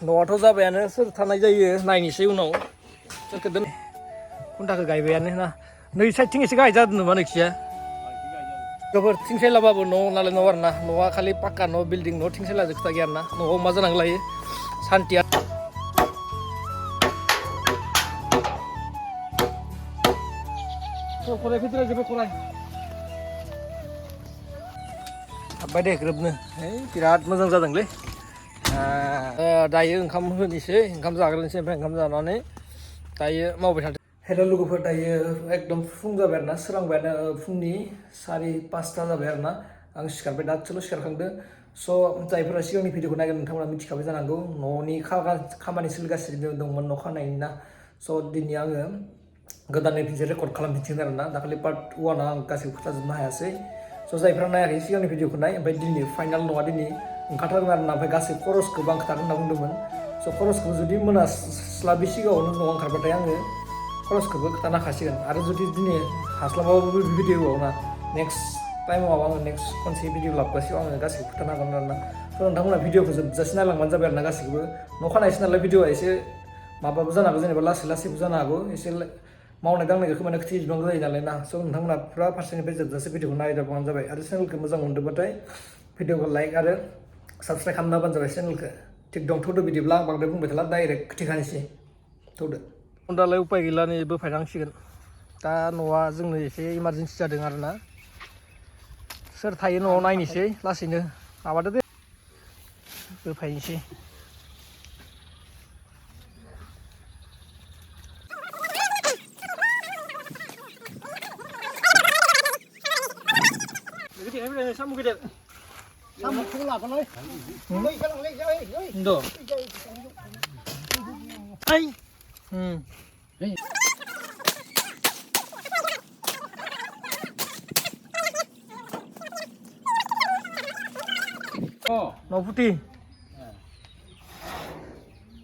न'आथ' जाबायानो सोर थानाय जायो नायनोसै उनाव सोरखौ दोन खुन्थाखौ गायबायानो ना नै साइडथिं एसे गायजादों नामा नोंखिया गोबोर थिं सायलाबाबो न' नालाय न' आरोना न'आ खालि पाक्का न' बिल्डिं न' थिं सायलाजों खोथा गैया आरोना न'आव मा जानांगौ लायो सान्थिया खराय फैद्राय जोबो खराय हाब्बाय दे ग्रोबनो बिराद मोजां जादोंलै दायो ओंखाम होनोसै ओंखाम जाग्रोनोसै ओमफ्राय ओंखाम जानानै दायो मावबाय थादों हेल' लोगोफोर दायो एकदम फुं जाबाय आरोना सोरांबायानो फुंनि 4-5ता जाबाय आरोना आं सिखारबाय दासोल' सिखारखांदों स' जायफोरा सिगांनि भिडिअखौ नायगोन नोंथांमोना मिथिखाबाय जानांगौ न'नि खामानि सोलिगासिनो दंमोन न' खानायनि ना स' दिनै आङो गोदानै मोनसे रेकर्ड खालामफिनसिगोन आरोना दाखालि पार्ट 1 आं गासैबो खोथाजोबनो हायासै स' जायफ्रा नायाखै सिगांनि भिडिअखौ नाय ओमफ्राय दिनै फाइनाल नङा दिनै ओंखारथारगोन आरोना ओमफ्राय गासै खरसखौबो आं खोथागोन होनना बुंदोंमोन स' खरसखौ जुदि मोनास्लाबि सिगाङावनो न'आव ओंखारबाथाय आङो खरसखौबो खोथानो हाखासिगोन आरो जुदि दिनै हास्लाबाबो भिडिअआव ना नेक्स्ट टाइमाव आङो नेक्स्ट खनसे भिडिअ लाबोगासिनो आङो गासैखौ खोथानो हागोन आरोना स' नोंथांमोना भिडिअखौ जोबजासे नायलांबानो जाबाय आरोना गासैखौबो न' खानायसो नालाय भिडिअआ एसे माबाबो जानो हागौ जेनेबा लासै लासैबो जानो हागौ एसे मावनाय दांनायखौ माने खिथिजोबनांगौ जायो नालाय ना स' नोंथांमोना फुरा फारसेनिफ्राय जोबजासे भिडिअखौ नायदावबानो जाबाय आरो चेनेलखौ मोजां मोनदोंबाथाय भिडिअखौ लाइक आरो साबस्क्राइब खालामना होबानो जाबाय चेनेलखौ थिग दं थौदो बिदिब्ला आं बांद्राय बुंबाय थाला डाइरेक्ट खोथिखानोसै थौदो दालाय उपाय गैला नै बोफायनांसिगोन दा न'आ जोंनो एसे इमारजेन्सि जादों आरोना सोर थायो न'आव नायनोसै लासैनो माबादो दे बोफायनोसै साम' गेदेर साम'खौ लाबालाय न'फुथि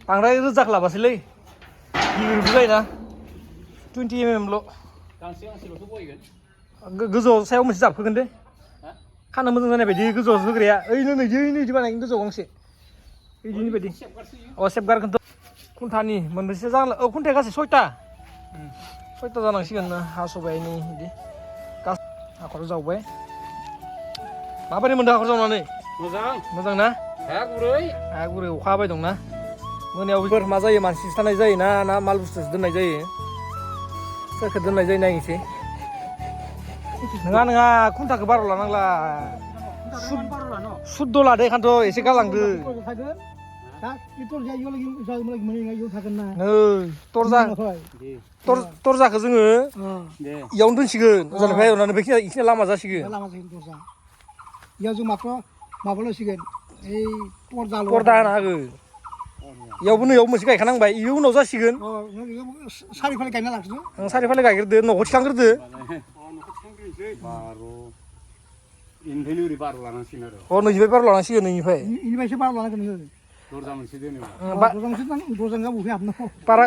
बांद्राय रोजाखौ लाबासैलै गिदिरबो जायोना 20 mm ल' गोजौआव सायाव मोनसे जाबखोगोन दे खानो मोजां जानाय बायदि गोजौआव होग्राया ओइनो नैदि बानायगोन गोजौआव गांसे बिदिनि बायदि सेफगारखौथ' खुन्थानि मोनबेसे जागोन खुन्थाया गासै 6ता जानांसिगोन ना हा सबायनि बिदि हाखर जावबाय माबोरै मोनदों हाखर जावनानै मोजां ना हाया गुरै अखा हाबाय दंना मोनायाव बेफोर मा जायो मानसि थानाय जायो ना माल बुस्थुसो दोननाय जायो सोरखौ दोननाय जायो नायनोसै नङा खुन्थाखौ बार' लानांला सुद्द' लादो एखानथ' एसे गालांदो तरजाखौ जोङो इयावनो दोनसिगोन ओजानिफ्राय एरनानै बेखिनिया लामा जासिगोन इयाव जों माबाल'सिगोन ओइ पर्दा होना होगोन इयावबो नैयाव मोनसे गायखानांबाय इयो उनाव जासिगोन सारिफाले गायना लाखिदो सारिफाले गायग्रोदो न'खौ थिखांग्रोदो इनिफ्राय 12 लानांसिगोन आरो नैजिबाय 12 लानांसिगोन इनिफ्रायसो 12 लानांगोन नोङो दरजा मोनसे दोनोबा दरजा मोनसे दरजांगा बबे हाबनो बारा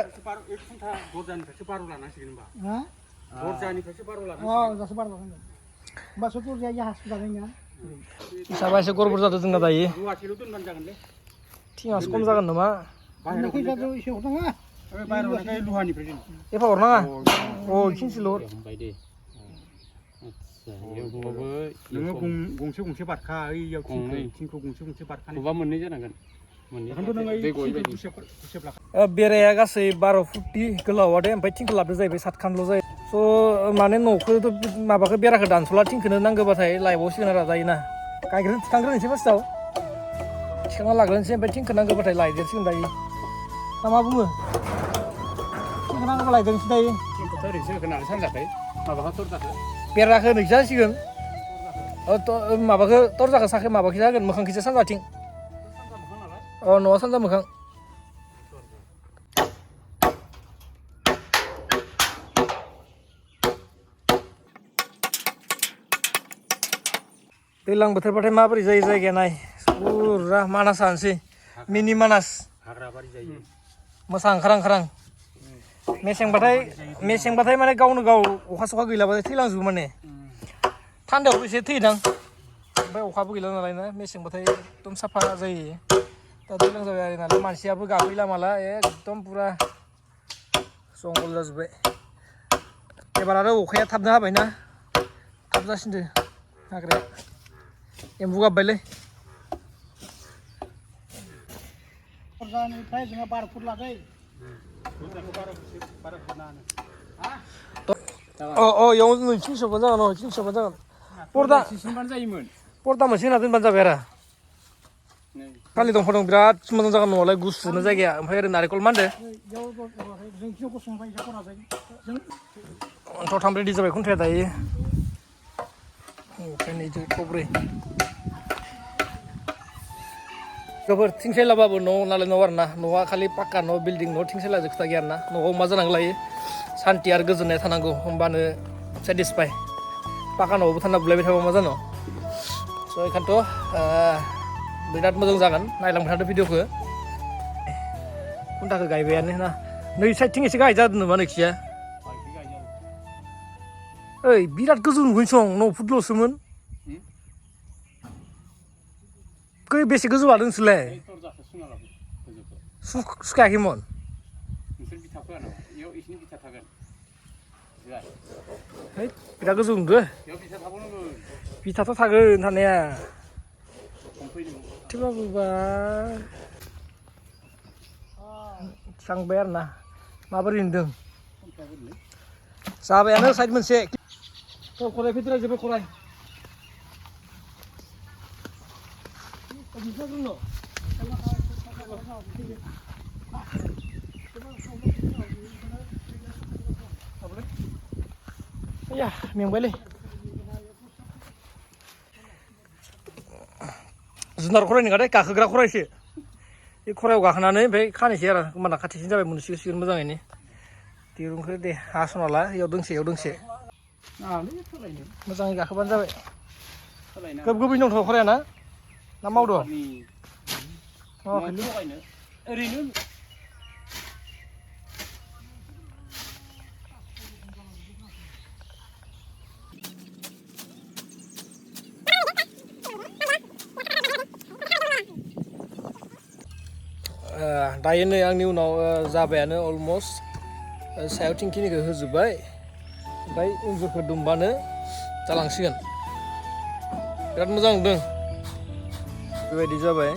खुन्था दरजानिफ्रायसो 12 लानांसिगोन होनबा दरजानिफ्रायसो 12 लानांसिगोन दासो 12 लानांगोन होमबासो दरजाया हासु जानाय नङा हिसाबा एसे गरबर जादों जोंना दायो रुवाथिल' दोनबानो जागोनलै थिङासो खम जागोन नामा बाहेरायाव एसे हरनाङा बाहेरायाव लुहानिफ्राय दोन एफा हरनाङा बेखिनिसोल' हर नोङो गंसे बारखा ओइयाव थिंखौ गंसे बारखा बबेबा मोननै जानांगोन बेराया गासै 12 फुटनि गोलावा दे ओमफ्राय थिंखौ लाबदो जाहैबाय 7 खानल' जायो स' माने न'खौथ' माबाखौ बेराखौ दानस'ला थिंखौनो नांगौबाथाय लायबावसिगोन आरो जायोना थिखांग्रोनोसै फार्स्टआव थिखांना लाग्रोनोसै ओमफ्राय थिंखौ नांगौबाथाय लायदेरसिगोन दायो ना मा बुङो थिंखौ नांगौबा लायदेरनोसै दायो थिंखौथ' ओरैसो होनानै सानजाखै माबाखौ तरजाखौ बेराखौ नोंसो जासिगोन माबाखौ तरजाखौ साखै माबाखै जागोन मोखांखैसो सानजाथिं न'आ सानजा मोखां दैज्लां बोथोरबाथाय माबोरै जायो जायगाया नाय फुरा मानास जानोसै मिनि मानास हाग्राबारि जायो मोसा ओंखारां मेसेंबाथाय माने गावनो गाव अखा सखा गैलाबाथाय थैलांजोबो माने थान्दायावबो एसे थैयोदां ओमफ्राय अखाबो गैला नालाय ना मेसेंबाथाय एकदम साफा जायो दा दैज्लां जाबाय आरो नालाय मानसियाबो गाफैला माला एकदम पुरा जंगल जाजोब्बाय एबार आरो अखाया थाबनो हाबायना थाब जासिनदो हाग्राया एम्बु गाबबायलै ओमफ्राय जोंहा 12 फुट लादै इयाव नै थिनस'बानो जागोन थिनस'बानो जागोन पर्दा मोनसे होना दोनबानो जाबाय आरो खालि दंफां दं बिराद मोजां जागोन न'आलाय गुसुनो जायगाया ओमफ्राय ओरै नारेंखल मा होनदो थ'थाम रेडि जाबाय खुन्थाया दायो ओमफ्राय नैजों थब्रै गोबोर थिं सायलाबाबो न' नालाय न' आरो ना न'आ खालि पाक्का न' बिल्डिं न' थिं सायलाजों खोथा गैया आरो ना न'आव मा जानांगौ लायो सान्थि आरो गोजोननाय थानांगौ होमबानो सेटिसफाइ पाक्का न'आवबो थाना बुलायबाय थाबा मा जानो स' बेखायनोथ' बिराद मोजां जागोन नायलांबाय थादो भिडिअखौ खुन्थाखौ गायबायानो ना नै साइडथिं एसे गायजादों नामा नोंखिया ओइ बिराद गोजौ नुगोन सं 9 फुटल'सोमोन बेसे गोजौ लादों नोंसोरलाय सुखायाखैमोन बिराद गोजौ नुदो बिथाथ' थागोन थानाया थेवबाबो बा थांबाय आरो ना माबोरै नुदों जाबायानो साइड मोनसे खराय फैद्राय जोबोर खराय या मेंबायलै जुनार खराय नङा दे गाखोग्रा खरायसो बे खरायाव गाखोनानै ओमफ्राय खानोसै आरो होमबाना खाथिसिन जाबाय मोनसिगोन मोजाङैनो दिरुंखौ दे हास'ना ला इयाव दोंसे मोजाङै गाखोबानो जाबाय गोबैनो दंथ' खराया ना मावदो ओरैनो दायो नै आंनि उनाव जाबायानो अलमस्ट सायाव थिंखिनिखौ होजोब्बाय ओमफ्राय इन्जुरखौ दुमबानो जालांसिगोन बिराद मोजां नुदों बेबायदि जाबाय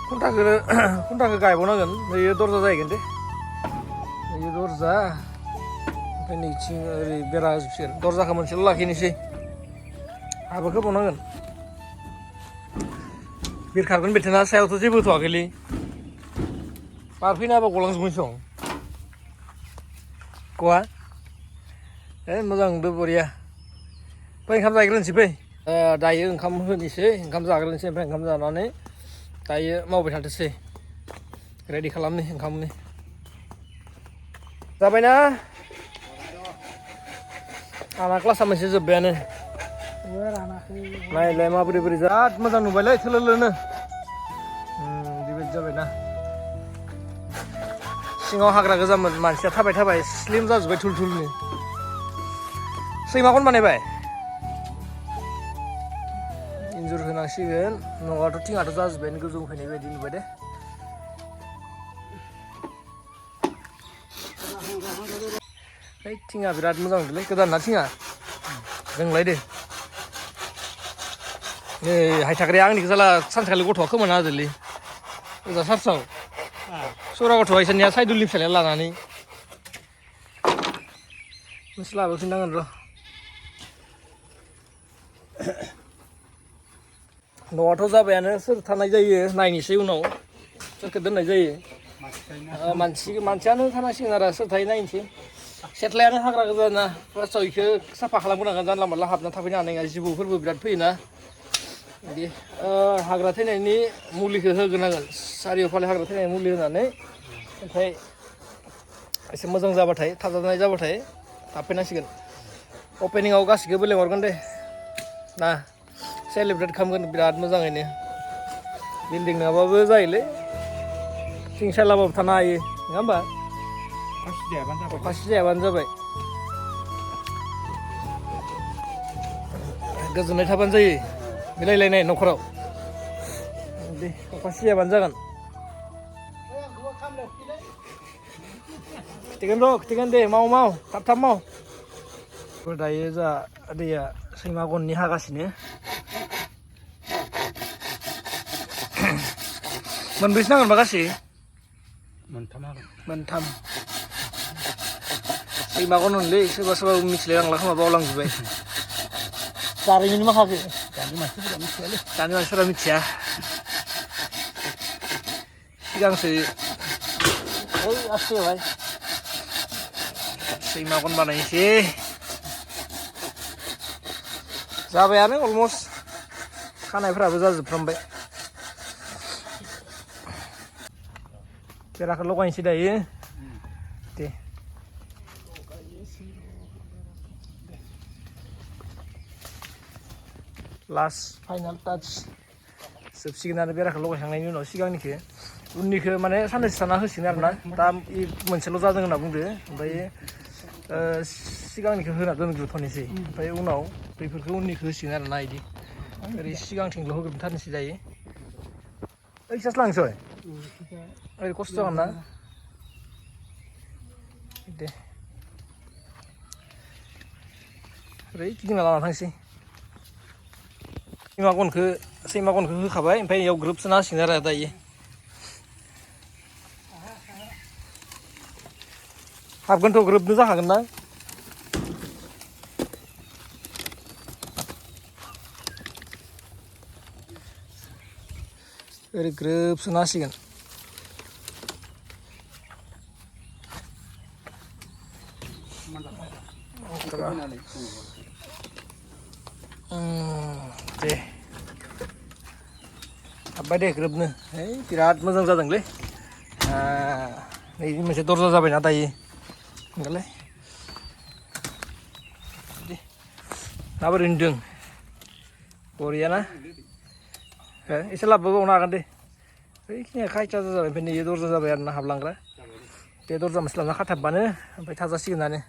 खुन्थाखौ गायबावनांगोन बेयो दरजा जाहैगोन दे बेयो दरजा ओमफ्राय नैथिं ओरै बेरा होजोबसिगोन दरजाखौ मोनसेल' लाखिनोसै हाबो खोबावनांगोन बिरखारगोन बेथेना सायावथ' जेबो होथ'वाखैलै बार फैना होबा गलांजोबगोन सं गवा मोजां नुदों बरिया फै ओंखाम जाग्रोनोसै फै दायो ओंखाम होनोसै ओंखाम जाग्रोनोसै ओमफ्राय ओंखाम जानानै दायो मावबाय थाथोंसै रेडि खालामनि ओंखामनि जाबायना आंना क्लासा मोनसे जोब्बायानो नायलाय माबोरै बोरै बिराद मोजां नुबायलै थोलोलोनो बेबायदि जाबायना सिङाव हाग्रा गोजामोन मानसिया थाबाय थाबाय स्लिम जाजोब्बाय थुलथुलनो सैमाखौनो बानायबाय इन्जुर होनांसिगोन न'आथ' थिङाथ' जाजोब्बायानो गोजौ फैनाय बायदि नुबाय दे थिङा बिराद मोजां नुदोंलै गोदान ना थिङा जोंलायदो नै हायथाग्राया आंनिखौ जाला सानसेखालि गथ'आ खोमाना होदोंलै ओजा सार्चआव सरा गथ'आ इसोरनिया साइदुलनि फिसालाया लानानै नोंसोर लाबोफिननांगोन र' न'आथ' जाबायानो सोर थानाय जायो नायनोसै उनाव सोरखौ दोननाय जायो मानसियानो थानांसिगोन आरो सोर थायो नायनोसै सेथ्लायानो हाग्रा गोजा ना फार्स्टआव बेखौ साफा खालामग्रोनांगोन जानला मोनला हाबना थाफैनो हानाय नङा जिबौफोरबो बिराद फैयोना बिदि हाग्रा थैनायनि मुलिखौ होग्रोनांगोन सारिय'फाले हाग्रा थैनायनि मुलि होनानै ओमफ्राय एसे मोजां जाबाथाय थाजानाय जाबाथाय थाफैनांसिगोन अपेनिंआव गासिखौबो लेंहरगोन दे ना सेलिब्रेट खालामगोन बिराद मोजाङैनो बिल्डिं नङाबाबो जायोलै थिं सायलाबाबो थानो हायो नङा होमबा अखासि जायाबानो जाबाय गोजोननाय थाबानो जायो मिलायलायनाय न'खराव दे अखा सियाबानो जागोन खिथिगोन दे माव थाब माव दायो जोंहा दैया सैमा गननि हागासिनो मोनबेसे नांगोनबा गासै मोनथाम सैमा गन होनलै सोरबा मिथिलायलांला खोमा बावलांजोब्बाय जारिमिन माखाखो दानि मानसिफोरा मिथिया सिगांसो ओइ आसि होबाय सैमा गन बानायनोसै जाबायानो अलमस्ट खानायफोराबो जाजोबफ्रामबाय बेराखौ लगायनोसै दायो दे लास्ट फाइनाल टाच जोबसिगोन आरो बेराखौ लगायखांनायनि उनाव सिगांनिखौ उननिखौ माने साननैसो थाना होसिगोन आरोना दा मोनसेल' जादों होनना बुंदो ओमफ्राय सिगांनिखौ होना दोनग्रोथ'नोसै ओमफ्राय उनाव बेफोरखौ उननिखौ होसिगोन आरोना बिदि ओरै सिगांथिंल' होग्रोथारनोसै दायो ओइ सासे लांसै ओरै खस्थ' जागोन ना दे ओरै गिदिंना लाना थांसै सैमा गनखौ होखाबाय ओमफ्राय बेयाव ग्रोब सोना होसिगोन आरो दायो हाबगोनथ' ग्रोबनो जाखागोन ना ओरै ग्रोब सोना होसिगोन दे हाब्बाय दे ग्रोबनो है बिराद मोजां जादोंलै नै मोनसे दरजा जाबायना दायो होनबालाय दे माबोरै नुदों बरियाना एसे लाबोबावनो हागोन दे बैखिनिया खायथा जाबाय ओमफ्राय नैयो दरजा जाबाय आरो ना हाबलांग्रा बे दरजा मोनसे लाबोना खाथाबबानो ओमफ्राय थाजासिगोनानो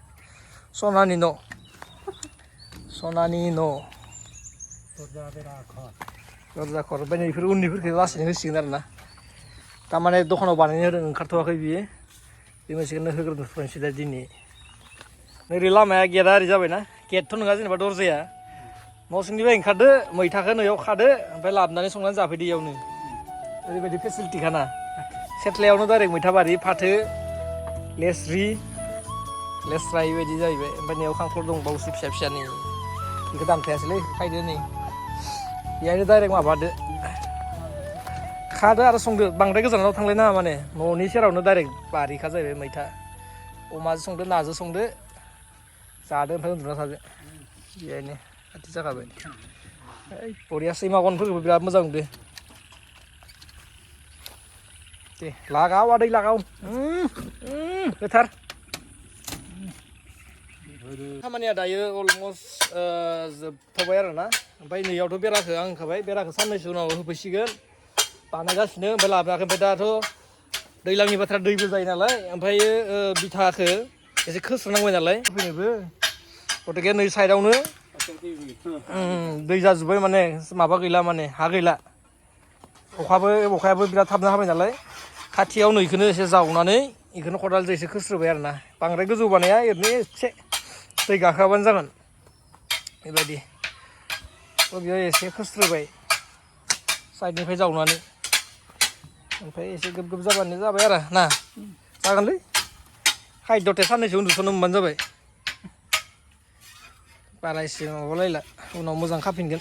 सनानि न' दरजा खर ओमफ्राय नैफोर उननिफोरखौ लासैनो होसिगोन आरो ना थारमाने दखानाव बानायनो होदों ओंखारथ'वाखै बियो बे मोनसेखौनो होग्रोनोसै दा दिनै ओरै लामाया गेटआ ओरै जाबायना गेटथ' नङा जेनेबा दरजाया न' सिंनिफ्राय ओंखारदो मैथाखौ नैयाव खादो ओमफ्राय लाबोनानै संनानै जाफैदो इयावनो ओरैबायदि फेसिलिटिखाना सेथ्लायावनो डाइरेक्ट मैथा बारि फाथो लेस्रा बेबायदि जाहैबाय ओमफ्राय नैयाव खांख्लर दंबावोसो फिसा फिसानि बेखौ दानखायासैलै खायदो नै बेहायनो डाइरेक्ट माबादो खादो आरो संदो बांद्राय गोजानाव थांलायनाङा माने न'नि सेरावनो डाइरेक्ट बारिखा जाहैबाय मैथा अमाजों संदो नाजों संदो जादो ओमफ्राय उन्दुना थादो बेहायनो खाथि जाखाबाय बरिया सैमा गनफोरखौबो बिराद मोजां नुदो दे लागाव आदै लागाव गोथार खामानिया दायो अलमस्ट जोबथ'बाय आरो ना ओमफ्राय नैयावथ' बेराखौ आं होखाबाय बेराखौ साननैसो उनाव होफैसिगोन बानायगासिनो ओमफ्राय लाबोयाखै ओमफ्राय दाथ' दैज्लांनि बाथ्रा दैबो जायो नालाय ओमफ्रायो बिथाखौ एसे खोस्रोनांबाय नालाय होफैनोबो गतिके नै साइडआवनो दै जाजोब्बाय माने माबा गैला माने हा गैला अखायाबो बिराद थाबनो हाबाय नालाय खाथियाव नैखौनो एसे जावनानै बेखौनो खदालजों एसे खोस्रोबाय आरो ना बांद्राय गोजौ बानाया ओरैनो एसे दै गाखोआबानो जागोन बेबायदि बेयाव एसे खोस्रोबाय साइडनिफ्राय जावनानै ओमफ्राय एसे गोब जाबानो जाबाय आरो ना जागोनलै खायद'थे साननैसो उन्दुथ'नो मोनबानो जाबाय बारा एसे माबालायला उनाव मोजां खाफिनगोन